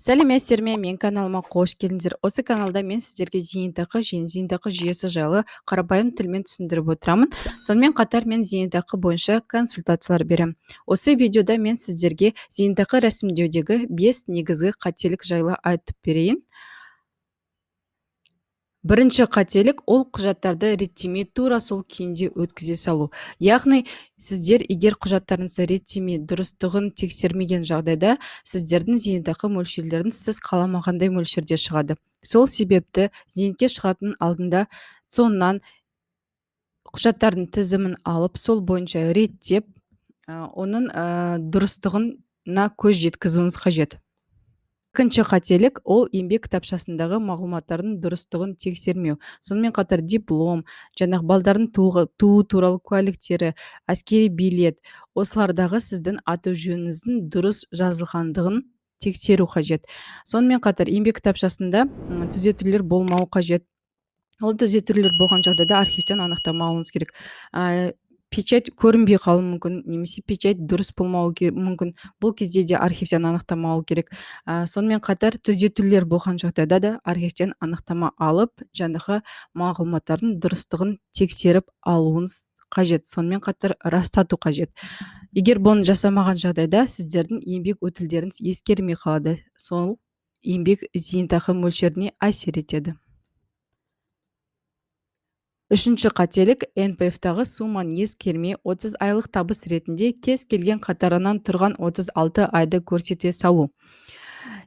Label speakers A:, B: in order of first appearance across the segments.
A: Сәлеметсіздер ме, менің каналыма қош келдіңіздер. Осы каналда мен сіздерге зейнетақы және зейнетақы жүйесі жайлы қарапайым тілмен түсіндіріп отырамын. Сонымен қатар мен зейнетақы бойынша консультациялар беремін. Осы видеода мен сіздерге зейнетақы рәсімдеудегі 5 негізгі қателік жайлы айтып берейін. Бірінші қателік – ол құжаттарды реттемей, тура сол күйінде өткізе салу. Яғни сіздер егер құжаттарыңызды реттемей, дұрыстығын тексермеген жағдайда, сіздердің зейнетақы мөлшерлеріңіз сіз қаламағандай мөлшерде шығады. Сол себепті зейнетке шығатын алдында ЦОНнан құжаттардың тізімін алып, сол бойынша реттеп, оның дұрыстығына көз жеткізуіңіз қажет. Екінші қателік – ол еңбек кітапшасындағы мағлұматтардың дұрыстығын тексермеу. Сонымен қатар диплом, жаңағы балдардың туу туралы куәліктері, әскери билет, осылардағы сіздің аты жөніңіздің дұрыс жазылғандығын тексеру қажет. Сонымен қатар еңбек кітапшасында түзетулер болмауы қажет. Ол түзетулер болған жағдайда архивтен анықтама алуыңыз керек. Печать көрінбей қалуы мүмкін немесе печать дұрыс болмауы мүмкін. Бұл кезде де архивтен анықтама алу керек. Сонымен қатар түзетулер болған жағдайда да архивтен анықтама алып, жаңағы мағлұматтардың дұрыстығын тексеріп алуыңыз қажет. Сонымен қатар растату қажет. Егер бұны жасамаған жағдайда, сіздердің еңбек өтілдеріңіз ескерілмей қалады. Сол еңбек зейнетақы мөлшеріне әсер етеді. Үшінші қателік – НПФ-тағы сумманы ескермей, 30 айлық табыс ретінде кез келген қатарынан тұрған 36 айды көрсете салу.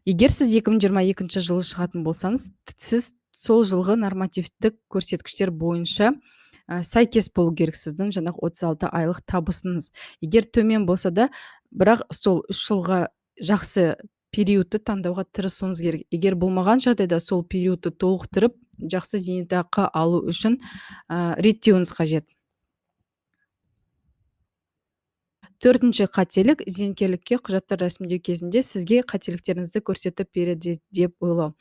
A: Егер сіз 2022 жылы шығатын болсаңыз, сіз сол жылғы нормативтік көрсеткіштер бойынша сәйкес болу керек сіздің жаңағы 36 айлық табысыңыз. Егер төмен болса да, бірақ сол 3 жылға жақсы периодты таңдауға тырысуыңыз керек. Егер болмаған жағдайда, сол периодты толықтырып, жақсы зейнетақы алу үшін реттеуіңіз қажет. Төртінші қателік – зейнеткерлікке құжаттар рәсімдеу кезінде сізге қателіктеріңізді көрсетіп береді деп ойлау.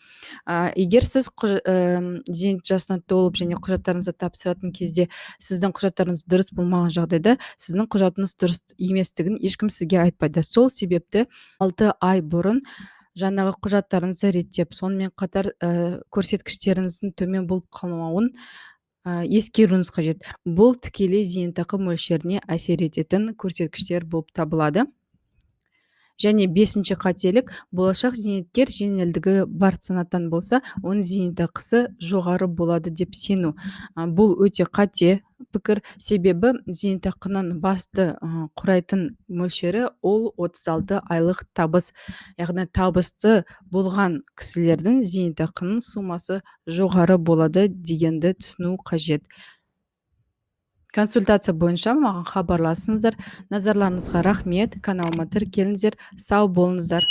A: Егер сіз зейнет жасына толып және құжаттарыңызды тапсыратын кезде сіздің құжаттарыңыз дұрыс болмаған жағдайда, сіздің құжатыңыз дұрыс еместігін ешкім сізге айтпайды. Сол себепті 6 ай бұрын жаңағы құжаттарыңызды реттеп, сонымен қатар көрсеткіштеріңіздің төмен болып қалмауын ескеруіңіз қажет. Бұл тікелей зейнетақы мөлшеріне әсер ететін көрсеткіштер болып табылады. Және бесінші қателік – болашақ зейнеткер жеңілдігі бар санаттан болса, оның зейнетақысы жоғары болады деп сену. Бұл өте қате пікір, себебі зейнетақының басты құрайтын мөлшері ол 36 айлық табыс. Яғни табысты болған кісілердің зейнетақының суммасы жоғары болады дегенді түсіну қажет. Консультация бойынша маған хабарласыңыздар. Назарларыңызға рахмет. Каналыма тіркеліңіздер. Сау болыңыздар.